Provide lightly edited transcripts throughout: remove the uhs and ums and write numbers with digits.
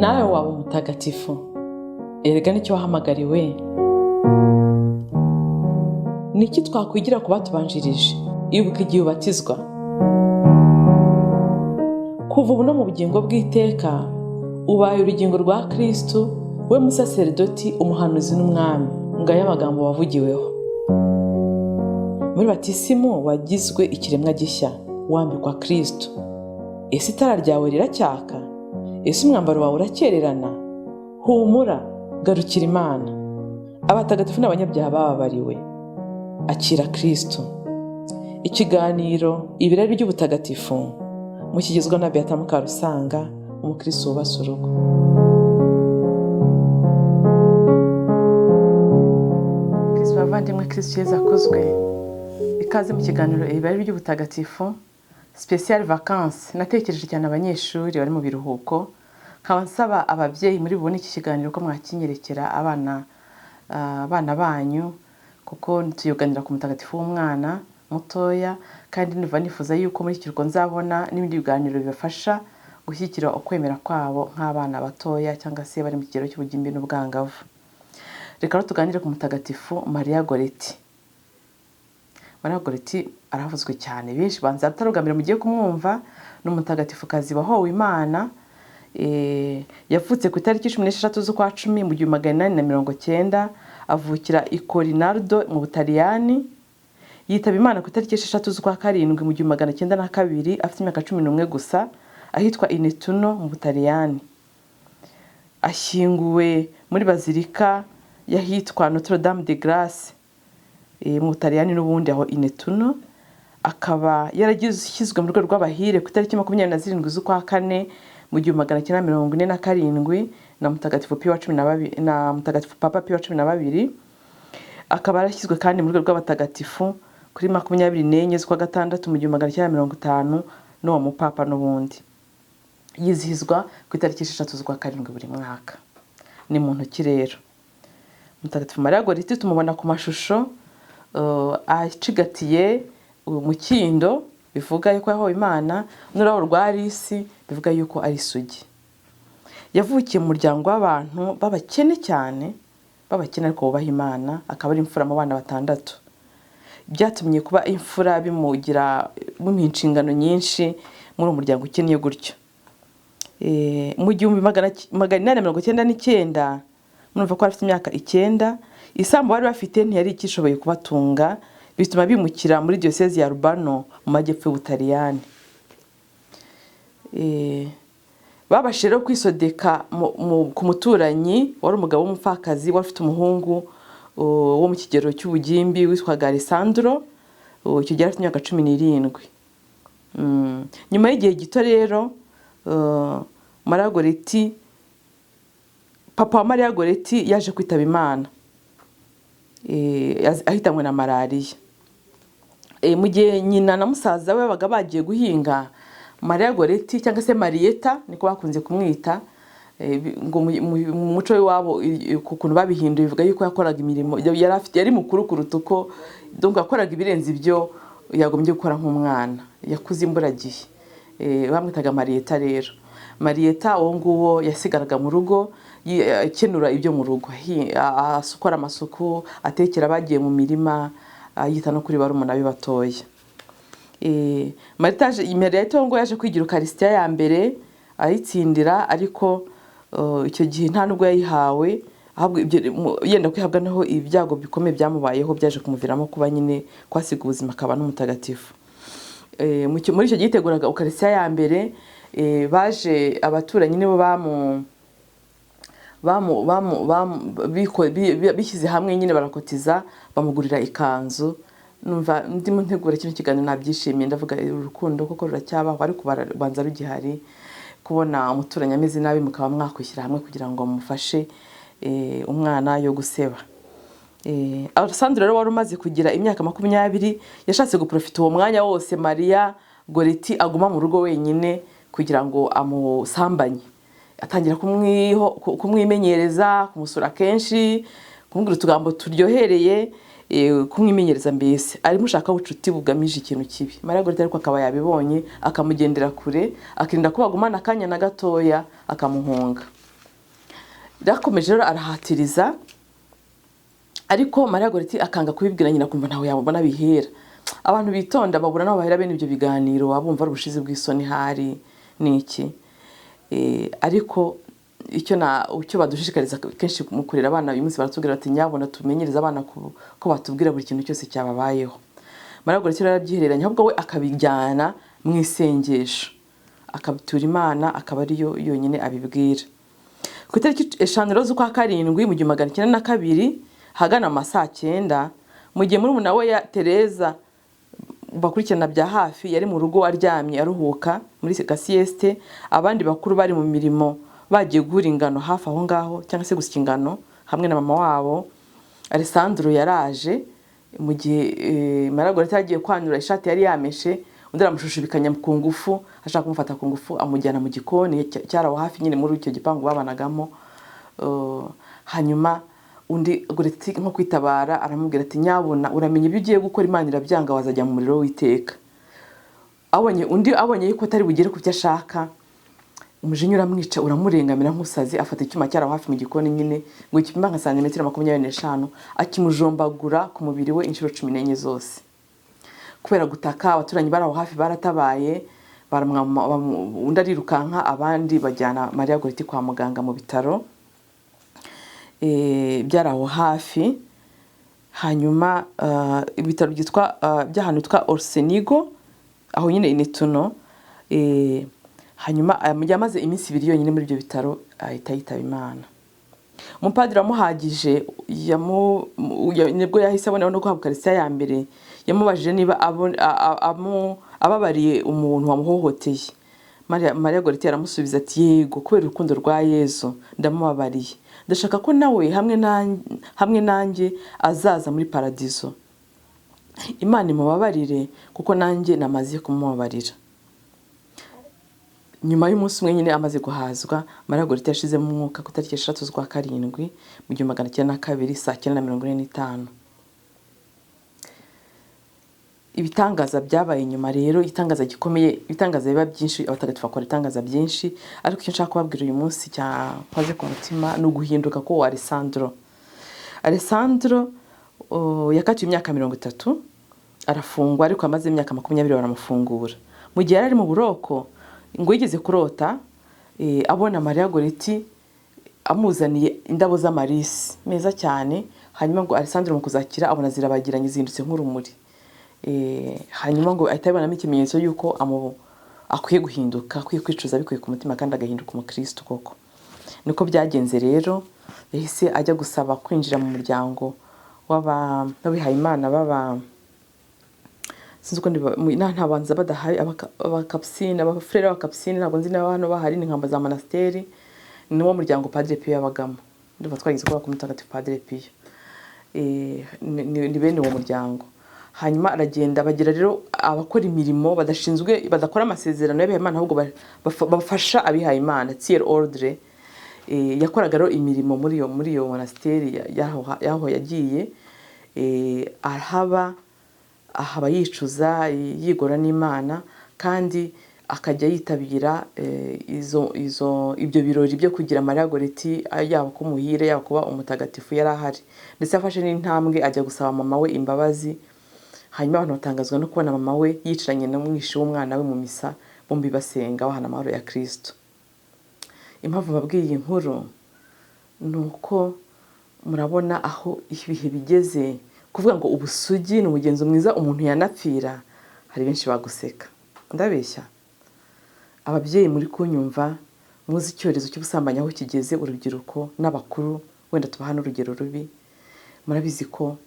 Nawe waba umutagatifu, erega nicyo wahamagariwe. Ni iki twakwigira ku batubanjirije? Ibuka igihe ubatizwa. Kuva ubu no mu bugingo bw'iteka, ubaye urugingo rwa Kristu, we musaseridoti, umuhanuzi n'umwami. Ngayo amagambo wavugiweho muri batisimu. Wagizwe ikiremwa gishya, wambikwa Kristu. Ese itara ryawe riracyaka? Ese umwambaro wawe urakererana? Humura, garukira Imana. Abatagatifu n'abanyabyaha bababariwe. Akira Kristu. Ikiganiro Ibirari by'Ubutagatifu mukigezwa na Beata Mukarusanga, umukristo wubatse urugo. Kristo bavandimwe, Kristo Yezu akuzwe. Ikaze mu kiganiro Ibirari by'Ubutagatifu, spécial vacances. Natekereje cyane abanyeshuri bari mu biruhuko, nkaba nsaba ababyeyi muri bubone iki kiganiro ko mwakinyerekera abana banyu, kuko tuyoganira ku mutagatifu w'umwana mutoya, kandi niba nifuza yuko muri iki kiruhuko nzabona n'ibindi biganiro bibafasha gushyigikira ukwemera kwabo nk'abana batoya cyangwa se bari mu kigero cy'ubugimbi n'ubwangavu. Reka rero tuganire ku mutagatifu Mariya Goreti. Mariya Goreti aravuzwe cyane, benshi banza atari ubwa mbere mugiye kumwumva. Ni umutagatifukazi wahowe Imana. Yavutse ku itariki 16 z'ukwa 10 mu 1890, avukira i Corinaldo mu Butaliyani. Yitaba Imana ku itariki 6 z'ukwa 7 mu 1902, afite imyaka 11 gusa, ahitwa i Nettuno mu Butaliyani. Ashyinguwe muri bazilika y'ahitwa Notre Dame de Grace mu Butaliyani n'ubundi aho i Nettuno. Akaba yarashyizwe mu rwego rw'abahire ku itariki 27 z'ukwa 4 mu 1947 na Mutagatifu Pio wa cumi na babiri, na Mutagatifu Papa Pio wa 12. Akaba yarashyizwe kandi mu rwego rw'abatagatifu kuri 24 z'ukwa 6 mu 1950 n'uwo mupapa n'ubundi. Yizihizwa ku itariki 6 z'ukwa 7 buri mwaka. Ni mu ntoki rero Mutagatifu Mariya Goreti tumubona ku mashusho acigatiye umukindo, bivuga yuko yahowe Imana, n'ururabo rwa lisi, bivuga yuko ari isugi. Yavukiye mu muryango w'abantu b'abakene cyane, b'abakene ariko bubaha Imana, akaba ari imfura mu bana batandatu. Byatumye kuba imfura bimuha inshingano nyinshi muri uwo muryango ukennye gutyo. Mu 1899, murumva ko afite imyaka 9, isambu bari bafite ntiyari ikishoboye kubatunga, bituma bimukira muri diyosezi ya Rubano mu majyepfo y'Ubutaliyani. Babashije rero kwisodeka ku muturanyi wari umugabo w'umupfakazi, wari ufite umuhungu wo mu kigero cy'ubugimbi witwaga Alessandro. Icyo gihe afite imyaka 17. Nyuma y'igihe gito rero, Mariya Goreti, papa wa Mariya Goreti, yaje kwitaba Imana ahitanywe na malariya. Mu gihe nyina na musaza we babaga bagiye guhinga, Mariya Goreti cyangwa se Mariyeta niko bakunze kumwita, ngo mu muco w'iwabo, ku kuntu babihinduye, bivuga yuko yakoraga imirimo yari afite, yari mukuru kuruta uko, donc yakoraga ibirenze ibyo yagombye gukora nk'umwana, yakuze imburagihe. Bamwitaga Mariyeta. Rero Mariyeta uwo nguwo yasigaraga mu rugo akenura ibyo mu rugo, asukora amasuku, atekera abagiye mu mirima, yita no kuri barumuna be batoya. Mariyeta uwo nguwo yaje kwigira ukarisitiya ya mbere ayitsindira, ariko icyo gihe nta nubwo yayihawe, ahubwo yenda kwihabwa naho ibyago bikomeye byamubayeho byaje kumuviramo kuba nyine kwasiga ubuzima, akaba n'umutagatifu. Muri icyo gihe yiteguraga ukarisitiya ya mbere, baje abaturanyi nibo bamu bamu bamu bamu biko- bi- bi- bishyize hamwe nyine barakotiza, bamugurira ikanzu. Numva ndimo ntegura kino kiganiro nabyishimiye, ndavuga urukundo koko ruracyabaho, ariko banza rugihari, kubona umuturanyi ameze nabi mukaba mwakwishyira hamwe kugira ngo mumufashe, umwana yo guseba. Alessandro rero wari umaze kugira imyaka 20 yashatse guprofita uwo mwanya wose Mariya Goreti aguma mu rugo wenyine kugira ngo amusambanye. Atangira kumwimenyereza, kumusura kenshi, kumubwira utugambo turyohereye, kumwimenyereza, mbese arimo ushaka ubucuti bugamije ikintu kibi. Mariya Goreti ariko akaba yabibonye, akamugendera kure, akirinda ko bagumana akanya na gatoya, akamuhunga. Rakomeje rero arahatiriza, ariko Maria Goretti akanga kubibwira nyina, kumva ntawe yabona bihera. Abantu bitonda babura n'aho bahera bene ibyo biganiro, baba bumva ari ubushizi bw'isoni hari n'iki. Ariko icyo badushishikariza kenshi mu kurera abana uyu munsi, baratubwira bati: "Nyabona tumenyereze abana ko batubwira buri kintu cyose cyababayeho." Maria Goretti rero arabyihereranya, ahubwo we akabijyana mu isengesho, akabitura Imana, akaba ariyo yonyine abibwira. Ku itariki 5 rero z'ukwa karindwi mu 1902, ahagana mu ma saa 9, mu gihe murumuna we ya Tereza bakurikirana bya hafi yari mu rugo aryamye aruhuka muri ga sieste, abandi bakuru bari mu mirimo bagiye guhura ingano hafi aho ngaho cyangwa se gusya ingano hamwe na mama wabo, Alessandro yaraje mu gihe Maria Goretti yagiye kwanura ishati yari yameshe, undi aramushushubikanya ku ngufu, ashaka kumufata ku ngufu, amujyana mu gikoni cyari aho hafi nyine muri icyo gipangu babanagamo. Hanyuma undi Goretti nko kwitabara aramubwira ati: "Nyabuna uramenya ibyo ugiye gukora Imana irabyanga, wazajya mu muriro w'iteka." Abonye undi abonye yuko atari bugere ku byo ashaka, umujinya uramwica, uramurengamira nk'usazi, afata icyuma cyari aho hafi mu gikoni nyine, ngo gipima nka santimetero 25, akimujombagura ku mubiri we inshuro 14 zose. Kubera gutaka, abaturanyi bari aho hafi baratabaye, undi arirukanka, abandi bajyana Maria Goretti kwa muganga mu bitaro byari aho hafi. Hanyuma ibitaro byitwa by'ahantu hitwa Orsenigo, aho nyine i Nettuno. Hanyuma yamaze iminsi 2 yonyine muri ibyo bitaro, ahita yitaba Imana. Umupadiri wamuhagije nibwo yahise abona no guhabwa Ukarisitiya ya mbere. Yamubajije niba ababariye umuntu wamuhohoteye. Maria Goretti aramusubiza ati: "Yego, kubera urukundo rwa Yezu ndamubabariye. Ndashaka ko nawe hamwe nanjye azaza muri paradizo. Imana imubabarire kuko nanjye namaze kumubabarira." Nyuma y'umunsi umwe nyine amaze guhazwa, Maria Goretti yashizemo umwuka ku itariki 6 z'ukwa karindwi mu 1902, saa 9:45. Ibitangaza byabaye nyuma rero, igitangaza gikomeye, ibitangaza biba byinshi, abatagatifu bakora ibitangaza byinshi, ariko icyo nshaka kubabwira uyu munsi cyakoze ku mutima ni uguhinduka ko Alessandro. Alessandro yakatiwe imyaka 30 arafungwa, ariko amaze imyaka 20 baramufungura. Mu gihe yari ari mu buroko, ngo yigeze kurota abona Maria Goretti amuzaniye indabo z'amarisi meza cyane. Hanyuma ngo Alessandro mu kuzakira abona zirabagiranye, zihindutse nk'urumuri. Hanyuma ngo ahita abonamo ikimenyetso y'uko akwiye guhinduka, akwiye kwicuza bikuye ku mutima kandi agahinduka umukristo koko. Niko byagenze rero, yahise ajya gusaba kwinjira mu muryango w'abihayimana baba, sinzi uko ntabanza badahari, abakapusine, abafurere b'abakapusine, ntabwo nzi niba hano bahari, ni nkamba za monasteri, ni wo muryango Padre Pio yabagamo. Ndumva twagize kuba ku mutagatifu Padre Pio. Ni bene uwo muryango. Hanyuma aragenda, bagira rero abakora imirimo badashinzwe, badakora amasezerano y'abihayimana, ahubwo bafasha abihayimana, tiers ordre. Yakoraga rero imirimo muri iyo monasteri y'aho yagiye. Arahaba, ahaba yicuza, yigora n'Imana, kandi akajya yitabira izo izo ibyo birori byo kugira Maria Goretti yaba ko umuhire, yaba kuba umutagatifu, yari ahari. Ndetse afashe n'intambwe ajya gusaba mama we imbabazi. Hanyuma abantu batangazwa no kubona mama we yicaranye n'umwishi w'umwana we mu misa, bombi basenga bahana amahoro ya Kristo. Impamvu mbabwiye iyi nkuru ni uko murabona aho ibihe bigeze, kuvuga ngo ubusugi ni umugenzo mwiza umuntu yanapfira, hari benshi baguseka. Ndabeshya? Ababyeyi muri kunyumva, muzi icyorezo cy'ubusambanyi aho kigeze, urubyiruko n'abakuru wenda tubaha n'urugero rubi. Murabizi ko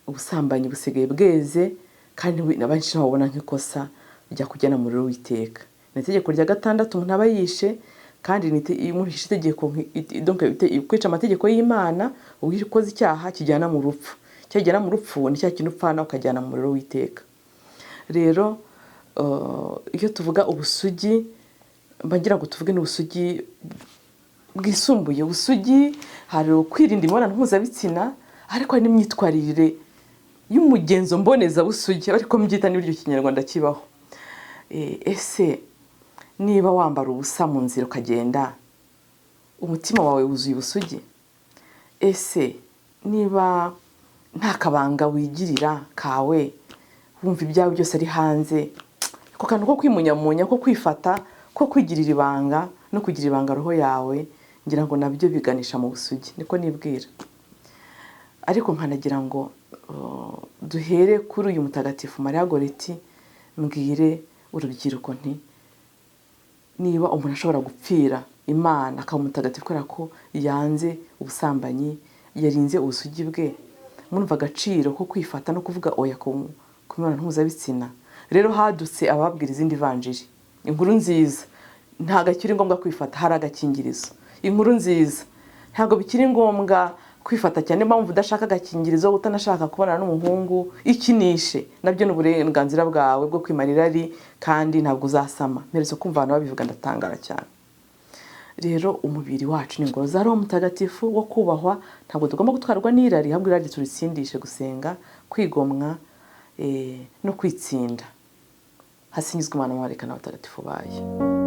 ubusambanyi busigaye bweze, kandi abenshi babona nk'ikosa rya kujyana mu muriro w'iteka. Ni itegeko rya gatandatu umuntu aba yishe, kandi iyo umuntu yishe itegeko, donc kwica amategeko y'Imana, ubwo iyo ukoze icyaha kijyana mu rupfu, cyajyana mu rupfu ni cya kintu upfana ukajyana mu muriro w'iteka. Rero iyo tuvuga ubusugi, mba ngira ngo tuvuge n'ubusugi bwisumbuye. Ubusugi hari ukwirinda imibonano mpuzabitsina, ariko hari n'imyitwarire y'umugenzo mbonezabusugi, ariko mbyita n'ibiryo Kinyarwanda kibaho. Ese niba wambara ubusa mu nzira ukagenda, Umutima wawe wuzuye ubusugi? Ese niba nta kabanga wigirira kawe, wumva ibyawe byose ari hanze, ako kantu ko kwimunyamunya, ko kwifata, ko kwigirira ibanga no kugira ibanga roho yawe, ngira ngo nabyo biganisha mu busugi, niko nibwira. Ariko nkanagira ngo duhere kuri uyu mutagatifu Mariya Goreti, mbwire urubyiruko nti niba umuntu ashobora gupfira Imana akaba umutagatifu kubera ko yanze ubusambanyi, yarinze ubusugi bwe, murumva agaciro ko kwifata no kuvuga oya ku mibonano mpuzabitsina. Rero hadutse ababwira izindi vanjiri, inkuru nziza, ntabwo akiri ngombwa kwifata, hari agakingirizo. Inkuru nziza, ntabwo bikiri ngombwa kwifata cyane. Mpamvu udashaka agakingirizo, utanashaka kubonana n'umuhungu, ikinishe, nabyo ni uburenganzira bwawe bwo kwimara irari, kandi ntabwo uzasama. Mperutse kumva abantu babivuga ndatangara cyane. Rero umubiri wacu ni ingoro za Roho Mutagatifu wo kubahwa, ntabwo tugomba gutwarwa n'irari, ahubwo irari turitsindishe gusenga, kwigomwa no kwitsinda. Hasingizwe Imana, Umumarayika n'abatagatifu bayo.